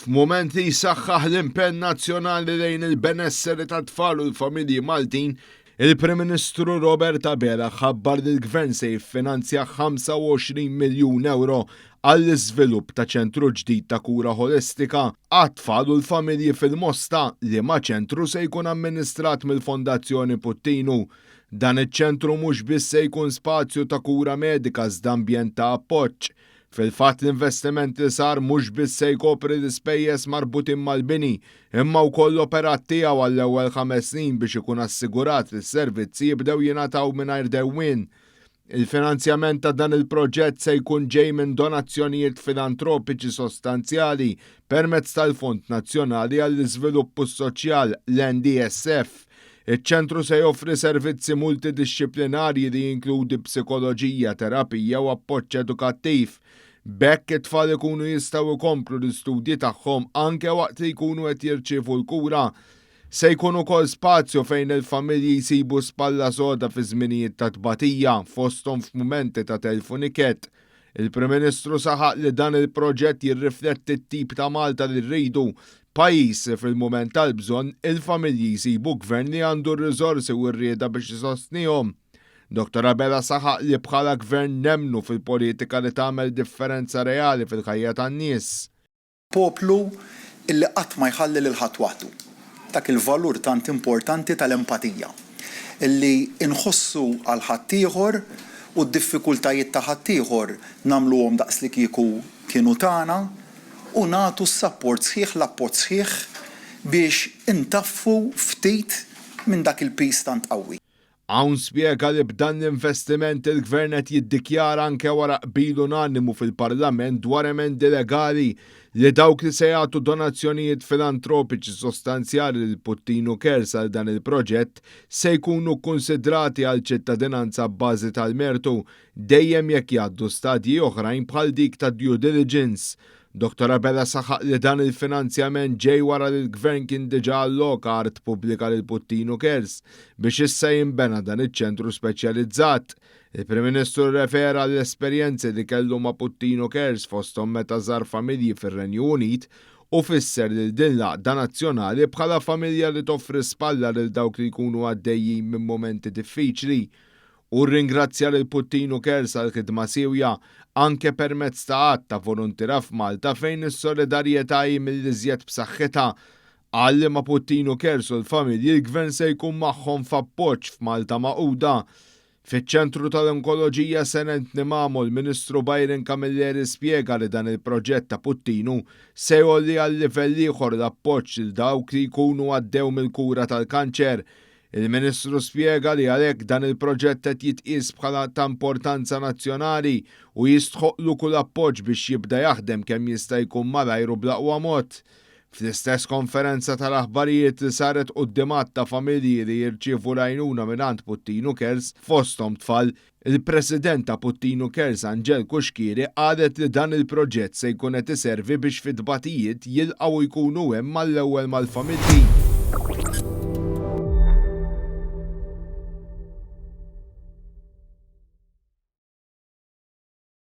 F'mument li jsaħħaħ l-impenn nazzjonali lejn il-benesseri tat-tfal u l-familji Maltin, il-Prim Ministru Robert Abela ħabbar li l-Gvern se jiffinanzja 25 miljun ewro għall-iżvilupp ta' ċentru ġdid ta' kura ħolistika għat-tfal u l-familji fil-Mosta, liema ċentru se jkun amministrat mill-Fondazzjoni Puttinu. Dan iċ-ċentru mhux biss se jkun spazju ta' kura medika iżda ambjent ta' appoġġ. Fil-fatt l-investiment li sar mhux biss se jkopri l-ispejjeż marbutin mal-bini, imma wkoll l-operat tiegħu għall-ewwel ħames snin biex ikun assigurat li s-servizzi jibdew jingħataw mingħajr dewmien. Il-finanzjament ta' dan il-proġett se jkun ġej minn donazzjonijiet filantropiċi sostanzjali permezz tal-Fond Nazzjonali għall-Iżvilupp u s-Soċjal, l-NDSF. Iċ-ċentru se joffri servizzi multidixxiplinarji li jinkludi psikoloġija, terapija u appoġġ edukattiv. B'hekk it-tfal ikunu jistgħu jkomplu l-istudji tagħhom anke waqt li jkunu qed jirċievu l-kura. Se jkun ukoll spazju fejn il-familji jsibu spalla soda fi żminijiet ta' tbatija, fosthom f'mumenti ta' telf u niket. Il-Prim Ministru saħaq li dan il-proġett jirrifletti t-tip ta' Malta li rridu, pajjiż li fil-mument tal-bżonn il-familji jsibu gvern li għandu r-riżorsi u r-rieda biex isostnihom. Dottor Abela saħaq li bħala gvern nemmnu fil-politika li tagħmel differenza reali fil-ħajja tan-nies. Poplu illi qatt ma jħalli lil ħadd waħdu. Dak il-valur tant importanti tal-empatija. Illi nħossu għal ħaddieħor u d-diffikultajiet ta' ħaddieħor nagħmluhom daqslikieku kienu tagħna u nagħtu s-sapport sħiħ, l-appoġġ sħiħ biex intaffu ftit minn dak il-piż tant qawwi. Hawn spjega li b'dan l-investiment il-Gvern qed jiddikjara anke wara qbil unanimu fil-Parlament dwar emendi legali li dawk li se jagħtu donazzjonijiet filantropiċi sostanzjali lil Puttinu Cares għal dan il-proġett se jkunu kkunsidrati għal ċittadinanza abbażi tal-mertu dejjem jekk jgħaddu stadji oħrajn bħal dik ta' due diligence. Dottor Abela saħaq li dan il-finanzjament ġej wara li l-Gvern kien diġà alloka art pubblika lil Puttinu Cares biex issa jinbena dan iċ-ċentru speċjalizzat. Il-Prim Ministru rrefera għall-esperjenzi li kellu ma' Puttinu Cares fosthom meta żar familji fir-Renju Unit u fisser lil din l-għaqda nazzjonali bħala familja li toffri spalla lil dawk li jkunu għaddejjin minn mumenti diffiċli. Hu rringrazzja lil Puttinu Cares għall-ħidma siewja, anke permezz ta' għadd ta' voluntiera f'Malta fejn is-solidarjetà hi mill-iżjed b'saħħitha. Qal li ma' Puttinu Cares u l-familji l-Gvern se jkun magħhom f'appoġġ f'Malta Magħquda. Fiċ-Ċentru tal-Onkoloġija Sir Anthony Mamo l-Ministru Byron Camilleri spjega li dan il-proġett ta' Puttinu se jgħolli għal livell ieħor l-appoġġ lil dawk li jkunu għaddew mill-kura tal-kanċer. Il-Ministru spjega li għalhekk dan il-proġett qed jitqies bħala ta' importanza nazzjonali u jistħoqqlu kull appoġġ biex jibda jaħdem kemm jista' jkun malajr u bl-aqwa mod. Fl-istess konferenza tal-aħbarijiet li saret quddiem għadd ta' familji li jirċievu l-għajnuna mingħand Puttinu Cares, fosthom tfal, Il-President ta' Puttinu Cares Angèle Cuschieri qalet li dan il-proġett se jkun qed iservi biex fit-tbatijiet jilqgħu u jkunu hemm mal-ewwel mal-familji.